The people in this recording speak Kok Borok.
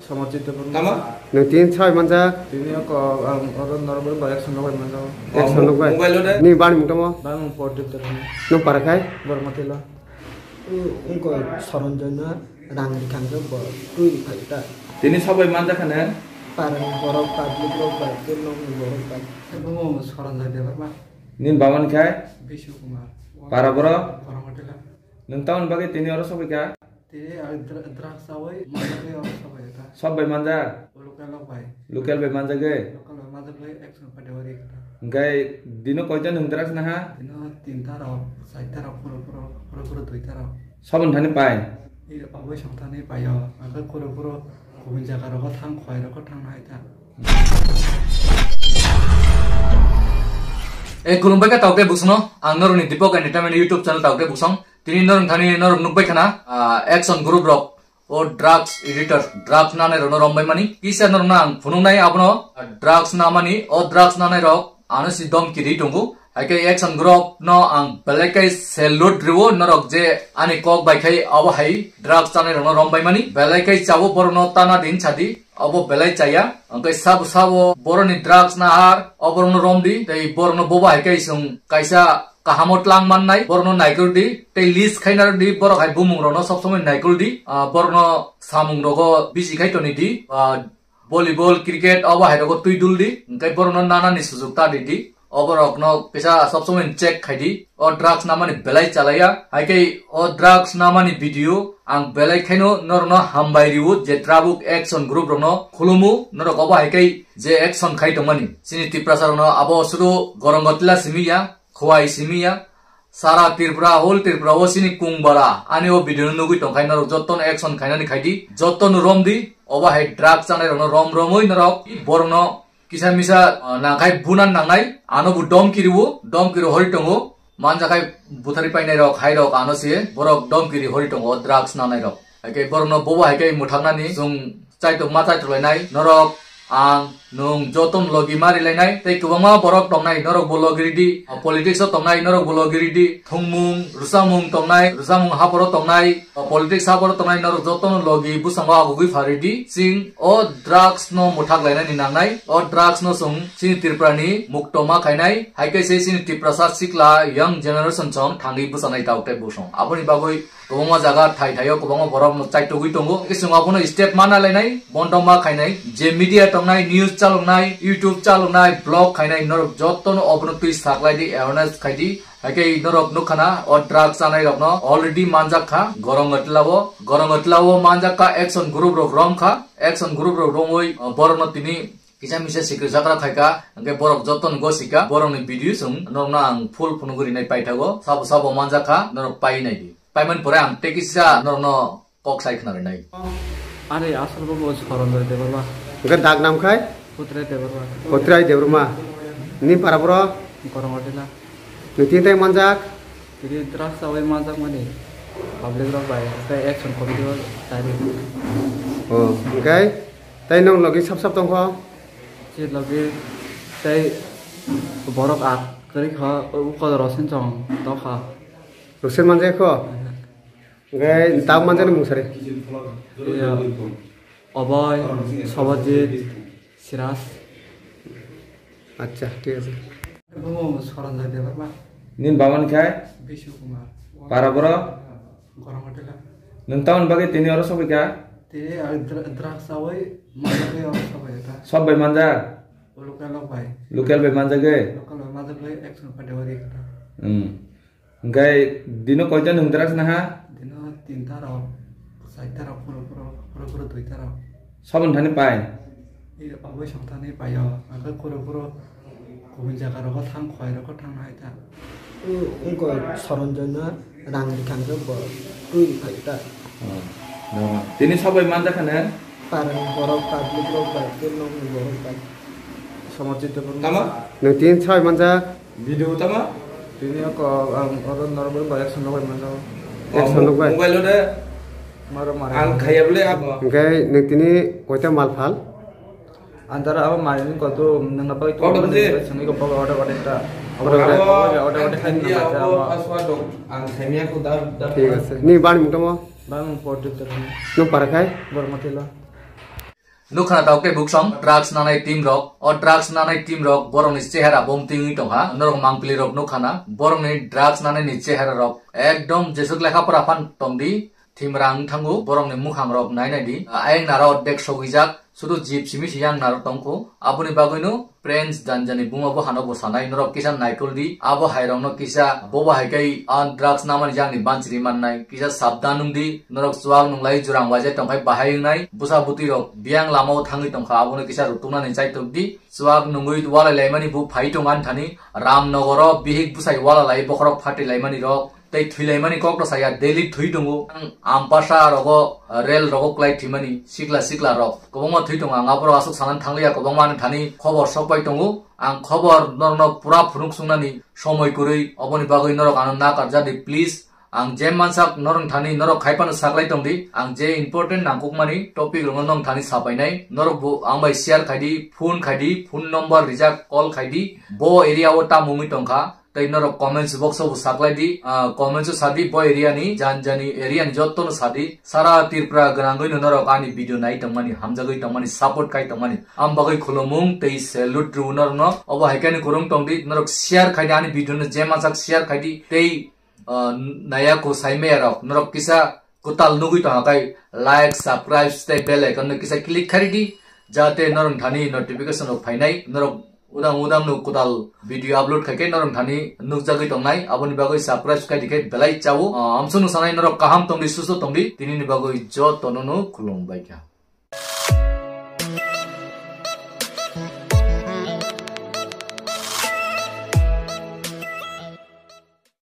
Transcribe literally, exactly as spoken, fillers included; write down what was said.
Somajit Debbarma. Tamo? Nwng tin soi manjak? Tini ako ang oro norok bai action rok bai manjak. Action rok bai? Mobile o de? Ni bani mung tamo? Bani mung Pordip Debbarma. Nwng para khai? Borma Tila. Wngko Soronjoy no rang rikha hwnkhe bo twi rikha ta. Tini sabai manjak kha ne? Parani borok, public rok bai, tei nokni borok bai. Bo Soronjoy Debbarma. Nini baba ni khai? Bishu Kumar. Para borok? Borok Tila. Nwng tamoni bagwi tini oro sokphaikha? Tei ang dra-, drugs chawi, mother bai oro sokphaikha. Sob bai manjak? Local rok bai. Local bai manjagwi? Local bai manjagwi action pai dewari kha. Hwnkhe dino koijon nwng drugs naha? Dino tinta rok, charta rok, phuru phuru, phuru phuru duita rok. Soboni thani pai? I oboi song thani paio. Hwnkhe phuru phuru kubun jaga rogo thang, khowai rogo thang nai ta. E, khulumbai kha taukhe busungno, ang norokni Deepak Entertainment YouTube channel taukhe busong. Tini norok thani norok nukbai khana, ah, action group rok, o drugs editor, drugs nanai rokno rombai mani. Kisa norokno ang phunuknai abono, ah, drugs namani, o drugs nanai rok ano si domki ri tongo. Hai khe action group no ang belai khe salute rio, norok je ani kok bai khai abo hai drugs chanai rokno rombai mani. Belai khe chabo borokno tana din sadi, abo belai chaya. Hwnkhe sabo sabo boroni drugs nahar, oborokno romdi, tei borokno boba hai khe chwng kaisa kahamo tlang mannai, borokno naikoldi, tei list khaina rwdi, borok hai bumung rokno sob somoi naikoldi, ah, borokno samung rogo bisi khai tonidi, ah, volleyball, cricket, obo hai rogo twi duldi, hwnkhe borokno nanani sujuk ta didi, oborokno kisa sob somoi check khaidi, o drugs namani belai chalaiya, hai khe o drugs namani video ang belai khaino norokno hambai rio je tabuk action group rokno khulumu, norok obo hai khe je action khai tongmani, chini Tiprasa rokno abo suru Gorongotla simi ya, Khowai simi ya, sara Tripura, whole Tripura o chini kung bara ani o video no nugwi tongkhai norok jotono action khainani khaidi, jotono romdi, obo hai drug chanai rokno rom romwi norok borokno kisa misa, ah, nangkhai bunan nangnai, ano bo domki rio, domki rio hori tongo, manjakhai buthari painai rok, hai rok ano se borok domki ri hori tongo, drugs nanai rok. Hai khe borokno bobo hai khe mwthaknani chwng chaitok ma chaitok lainai, norok, ang, nwng jotono logi ma rilainai, tei kwbangma borok tongnai, norok bo logi ridi, politics o tongnai, norok bo logi ridi, thwngmung, rwchapmung tongnai, rwchapmung haporo tongnai, politics haporo tongnai, norok jotono logi bwskango agugwi pha ridi, chwng o drugs no mwthak lainani nangnai, o drugs no chwng chini Tripura ni mukto ma khainai, hai khe se chini Tiprasa sikla young generation chwng thangwi bwchanai tauk tei bosong. Aboni bagwi kwbangma jaga thai thaio kwbangma borok no chaitogwi tongo. Khe chwng abono step mana lainai, bondo ma khainai. Je media tongnai, news chaloknai, YouTube chaloknai, vlog khainai, norok jotono obono twi saklai di, awareness khai di. Hai khe norok nukha na, o drug chanai rokno already manjak kha, Gorong Atla o. Gorong Atla o manjak kha, action group rok rom kha. Action group rok romwi, o, borokno tini kisa misa sikri jakra khai kha. Hwnkhe borok jotono gosika, borokni video chwng norokno ang full phunugwi rinai paithago. Sabo sabo manjak kha, norok pai nai di. Paimani pore ang tei kisa norokno kok sai khna rinai. Ani asol bo bo Soronjoy Debbarma. Hwnkhe dak nam khai? Putrai Debbarma. Putrai Debbarma. Ni para boro? Gorong Atla. Nwng tini tai manjak? Tini drugs chawi manjak mani. Public rok bai, tei action committee o chai ri. Oh, hwnkhe? Tai nwng logi sap sap tongkho? Chi logi tei borok at kwrwi kha, u kodoro sin chong tongkha. Ruksen manjak kho? Hwnkhe tak manjani mung sari? Iya. Oboi, Sobajit, Siras. Acha, thik ase. Bo Soronjoy Debbarma. Nini baba ni khai? Bishu Kumar. Para boro? Gorong Atla. Nwng tamoni bagwi tini oro sokphaikha? Tini ang dra-, drugs chawi manjagwi oro sokphaikha. Sob bai manjak? Local rok bai. Local bai manjagwi? Local bai manjagwi action pai dewari kha. Hmm. Hwnkhe dino koijon nwng drugs naha? Dino tinta rok, charta rok, phuru phuru, phuru phuru duita rok. Soboni thani pai? I oboi song thani paio, hwnkhe phuru phuru kubun jaga rogo thang, khowai rogo thang nai ta. Wngkha Soronjoy no rang rikha hwnkhe bo twi rikha ta. Oh, no. Tini sobai manjak kha ne? Parani borok, public rok bai, tei nokni borok bai. Somajit Debbarma. Tamo? Nwng tini soi manjak? Video tamo? Tini ako ang oro norok bai action rok bai manjak. Action rok bai? Mobile o de. Maro maro. Ang khaya bole abo. Hwnkhe nwng tini koita mal phal? Antara abo mai ni koto nangna bai to. Order de. Sangni ko order order ta. Order order. Order order khaini na abo. Password dong. Ang khaimya ko dar dar. Thik ase. Ni bani mung tamo? Bani mung Pordip Debbarma. Nwng para khai? Borma Tila. Nukha na tabuk tei buksong drugs nanai team rok. O drugs nanai team rok borokni chehara bomtwi wngwi tongkha. Norok mangpili rok nukha na. Borokni drugs nanai ni chehara rok ekdom jesuk lekha pora phan tongdi. Thimra wng thango borokni mukhang rok nai nai di. Ayang naro dek sogwijak. Sudu jip simi si yang naro tongkho. Aboni bagwino friends janjani buma bo hano bo sanai. Norok kisa naikol di. Abo hai rokno kisa bobo hai kai an drugs namani jangni bansiri mannai. Kisa sabdan wng di. Norok chuak nunglai jurang waje tongkhai bahai wngnai. Busa butwi rok biyang lama o thangwi tongkha. Abono kisa rutuknani chaitok di. Chuak nungwi walai laimani bo phai tong ani thani. Ramnogoro bihik bwsai wala lai bokhorok phatwi laimani rok. Tei thwilaimani kok no saya, daily thwi tongo. Ang ampasa rogo, rel rogo kwlai thwimani, sikla sikla rok. Kwbangma thwi tongo, ang aborok aswk sanani thangliya, kwbangma ani thani khobor sokpai tongo. Ang khobor norokno pura phunuk sungnani somoi kwrwi, oboni bagwi norok ano nakarjadi, please. Ang je mansak norok thani norok khai phano saklai tongdi. Ang je important nangkukmani topic rokno nong thani sapainai. Norok bo ang bai share khaidi, phone khaidi, phone number rijak call khaidi. Bo area o tamo wngwi tongkha. Tei norok comments box o bo saklai di, ah, comments o sadi bo area ni, jan jani area ni jotto no sadi, sara Tripura gwnangwi no norok ani video nai tongmani, hamjagwi tongmani, support kai tongmani. Am bagwi khulumung tei salute rw norok no, obo hai khe ni kwrwng tong di, norok share khai di ani video no, je mansak share khai di, tei, ah, naya ko sai maya rok, norok kisa kwtal nugwi tongkha khai like, subscribe tei bell icon no kisa click khai di, jate norok thani notification rok phainai, norok udang udang no kwtal video upload khai khe norok thani nukjagwi tongnai, aboni bagwi subscribe khai di khe belai chao. Ah, amsung no sanai norok kaham tongdi, susto tongdi, tini ni bagwi joto no no khulum bai kha.